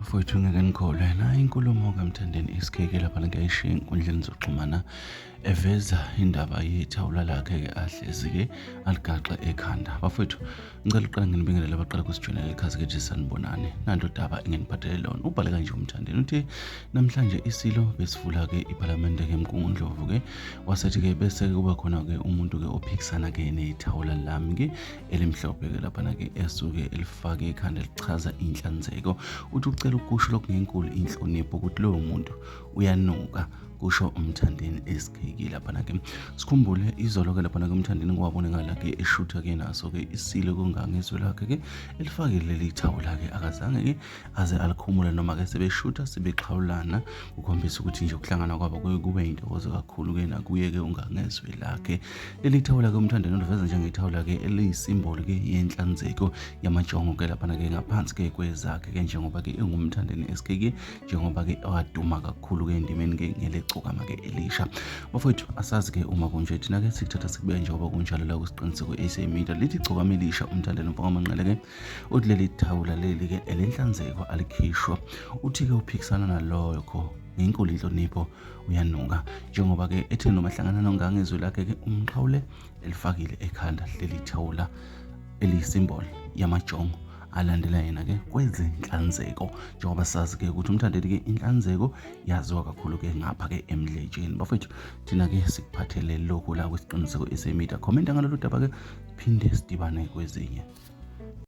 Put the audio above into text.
Mfowethu ngeke ngikholwe la inkulumo kaMthandeni SK lapha ngiyayishiya enkundleni zokuxhumana eveza indaba yethawula lakhe-ke ahlezi-ke aligaxa ekhanda. Bafowethu, ngicela uqala nginibingelele abaqala kusijoyinela ikhasi-ke nje sanibonane. Nanto daba enginiphathele lona. Ubhale kanje uMthandeni uthi namhlanje isilo besivula-ke iphalamende-ke eMgungundlovu-ke wasethi-ke bese-ke kuba khona-ke umuntu-ke ophikisana-ke nethawula lami-ke elimhlophe-ke laphana-ke esuke elifake ekhanda lichaza inhlanzeko. Uthi ucela ukusho lokhu ngenkulu inhlonipho ukuthi lowo muntu uyanuka kusho uMthandeni SK laphana-ke. Sikhumbule izolo-ke laphana-ke uMthandeni kwabonakala-ke eshutha-ke naso-ke isilo kungangeso lakhe-ke elifake leli thawula-ke akazange-ke aze alikhumule noma-ke sebeshutha sebexhawulana kukhombisa ukuthi nje ukuhlangana kwabo kube yintokozo kakhulu-ke nakuye-ke ungangezwe lakhe. Leli thawula-ke uMthandeni uliveza njengethawula-ke eliyisimboli-ke yenhlanzeko yamajongo-ke laphana-ke ngaphansi-ke kwezakhe-ke njengoba-ke engumThandeni SK njengoba-ke waduma kakhulu-ke endimeni-ke ngelecogama-ke elisha. Bafowethu, asazi-ke uma kunje thina-ke sikuthatha sikubeka njengoba kunjalo la kusiqiniseko SA Media lithi igcokama elisha uMthandeni Mpungamanqele-ke uthi leli thawula leli-ke elenhlanzeko alikhishwa. Uthi-ke uphikisana nalokho ngenkulu inhlonipho uyanuka njengoba-ke ethi noma hlangana nongangezwe lakhe-ke umxhawule elifakile ekhanda leli thawula eliyisimboli yamajongo alandela yena-ke kwezenhlanzeko njengoba sazi-ke ukuthi uMthandeni-ke inhlanzeko yaziwa kakhulu-ke ngapha-ke emdletsheni. Bafethu, thina-ke sikuphathele lokhu la kwesiqiniseko SA Media. Khomenta ngalolu daba-ke phinde sidibane kwezinye.